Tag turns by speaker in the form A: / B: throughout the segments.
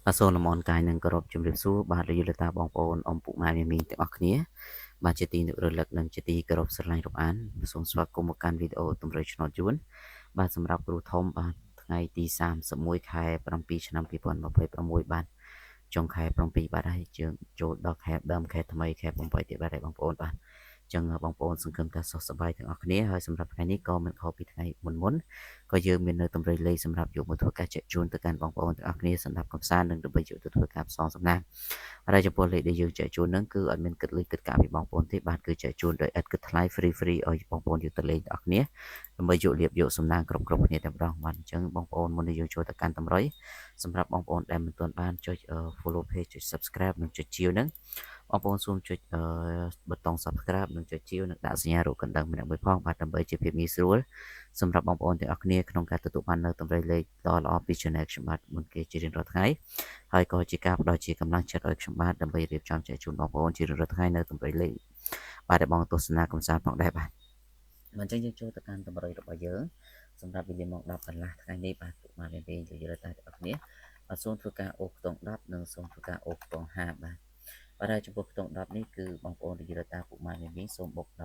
A: បាទសូមលំអរកាយនិងគោរពជម្រាបសួរបាទលោកយាយលោកតាបងប្អូនអ៊ំពុកម៉ែមីមីងទាំងអស់គ្នាបាទជាទីនឹករលឹកនិងជាទីគោរពស្រឡាញ់រាប់អានសូមស្វាគមន៍មកកាន់វីដេអូតម្រុយឆ្នោតយួនបាទសម្រាប់គ្រូធំបាទថ្ងៃទី31ខែ7ឆ្នាំ2026បាទចុងខែ7បាទហើយជើងចូលដល់ខែដើមខែថ្មីខែ8ទៀតបាទហើយបងប្អូនបាទចឹងបងប្អូនសង្ឃឹមថាសុខសប្បាយទាំងអស់គ្នាហើយសម្រាប់ថ្ងៃនេះក៏មិនខុសពីថ្ងៃមុនមុនក៏យើងមាននៅតម្រុយលេខសម្រាប់យកមកធ្វើការចែកជូនទៅកាន់បងប្អូនទាំងអស់គ្នាសម្រាប់កំសាន្តនិងដើម្បីយកទៅធ្វើការផ្សងសំណាងហើយចំពោះលេខដែលយើងចែកជូនហ្នឹងគឺអត់មានគិតលុយគិតកាក់ពីបងប្អូនទេបាទគឺចែកជូនដោយឥតគិតថ្លៃ free free ឲ្យបងប្អូនយកទៅលេងទាំងអស់គ្នាដើម្បីយកលៀបយកសំណាងគ្រប់គ្រប់គ្នាតែម្ដងបាទអញ្ចឹងបងប្អូនមុននឹងយើងចូលទៅកាន់តម្រុយសម្រាប់បងប្អូនដែលមិនទាន់បានចុច follow page ចុច subscribe និងចុចជាវហ្នឹងបងប្អូនសូមចុចប៊ូតុង subscribe និងចុចជាវនិងដាក់សញ្ញារូបកណ្ដឹងម្នាក់មួយផងបាទដើម្បីជាភាពងាយស្រួលសម្រាប់បងប្អូនទាំងអស់គ្នាក្នុងការទទួលបាននៅតម្រុយលេខដ៏ល្អពី channel ខ្ញុំបាទមុនគេជារៀងរាល់ថ្ងៃហើយក៏ជាការផ្ដល់ជាកម្លាំងចិត្តឲ្យខ្ញុំបាទដើម្បីរៀបចំចែកជូនបងប្អូនជារៀងរាល់ថ្ងៃនៅតម្រុយលេខបាទដែលបងទស្សនាកំសាន្តផងដែរបាទអញ្ចឹងយើងចូលទៅកាន់តម្រុយរបស់យើងសម្រាប់វេលាម៉ោង10កន្លះថ្ងៃនេះបាទពុកម៉ែវិញលោកយាយតាទាំងអស់គ្នាបាទសូមធ្វើការអូសខ្ទង់10និងសូមធ្វើការអូសខ្ទង់5បាទបាទហើយចំពោះខ្ទង់10នេះគឺបងប្អូនលោកយាយតាពុកម៉ែវិញសូមបុក17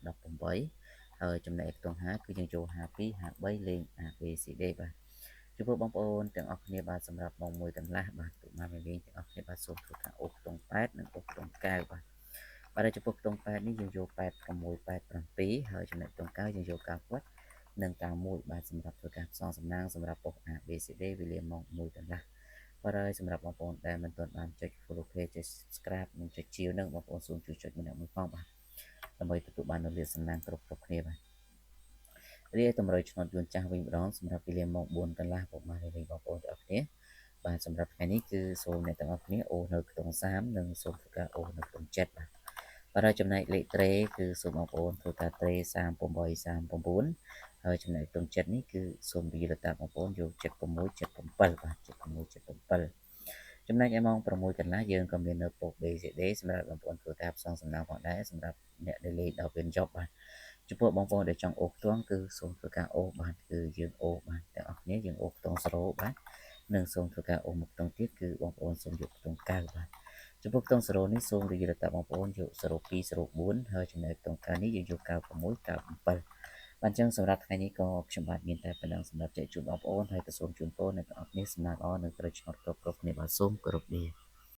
A: 18ហើយចំណែកខ្ទង់5គឺយើងចូល52 53លេង A B C D បាទចំពោះបងប្អូនទាំងអស់គ្នាបាទសម្រាប់ម៉ោង1កន្លះបាទពុកម៉ែវិញទាំងអស់គ្នាបាទសូមធ្វើការអូសខ្ទង់8និងអូសខ្ទង់9បាទបាទចំពោះខ្ទង់8នេះយើងយក86 87ហើយចំណែកខ្ទង់9យើងយក9គាត់និង91បាទសម្រាប់ធ្វើការផ្សងសំណាងសម្រាប់ប៉ុស្តិ៍ A B C D វេលាម៉ោង1កន្លះបាទហើយសម្រាប់បងប្អូនដែលមិនទាន់បានចុច follow page ចុច subscribe និងចុចជាវនឹងបងប្អូនសូមជួយចុចម្នាក់មួយផងបាទដើម្បីទទួលបាននូវលាភសំណាងគ្រប់គ្រប់គ្នាបាទរីឯតម្រុយឆ្នោតយួនចាស់វិញម្ដងសម្រាប់វេលាម៉ោង4កន្លះពុកម៉ែវិញបងប្អូនទាំងអស់គ្នាបាទសម្រាប់ថ្ងៃនេះគឺសូមអ្នកទាំងអស់គ្នាអូសនៅខ្ទង់30និងសូមធ្វើការអូសនៅខ្ទង់7បាទបាទហើយចំណែកលេខត្រេគឺសូមបងប្អូនធ្វើការត្រេ38 39ហើយចំណែកខ្ទង់7នេះគឺសូមវិលតាបងប្អូនយក76 77បាទ76 77ចំណែកឯម៉ោង6កន្លះយើងក៏មាននៅប៉ុស្តិ៍ BCD សម្រាប់បងប្អូនធ្វើការផ្សងសំណាងផងដែរសម្រាប់អ្នកដែលលេងដល់ពេលចប់បាទចំពោះបងប្អូនដែលចង់អូសខ្ទង់គឺសូមធ្វើការអូសបាទគឺយើងអូសបាទទាំងអស់គ្នាយើងអូសខ្ទង់0បាទនិងសូមធ្វើការអូសមកខ្ទង់ទៀតគឺបងប្អូនសូមយកខ្ទង់9បាទចំពោះខ្ទង់0នេះសូមរីកតាបងប្អូនយក02 04ហើយចំណែកខ្ទង់9នេះយើងយក96 97បាទអញ្ចឹងសម្រាប់ថ្ងៃនេះក៏ខ្ញុំបាទមានតែប៉ុណ្ណឹងសម្រាប់ចែកជូនបងប្អូនហើយក៏សូមជូនពរអ្នកទាំងអស់គ្នាសំណាងល្អនៅត្រូវឆ្នោតគ្រប់គ្រប់គ្នាបាទសូមគោរពលា។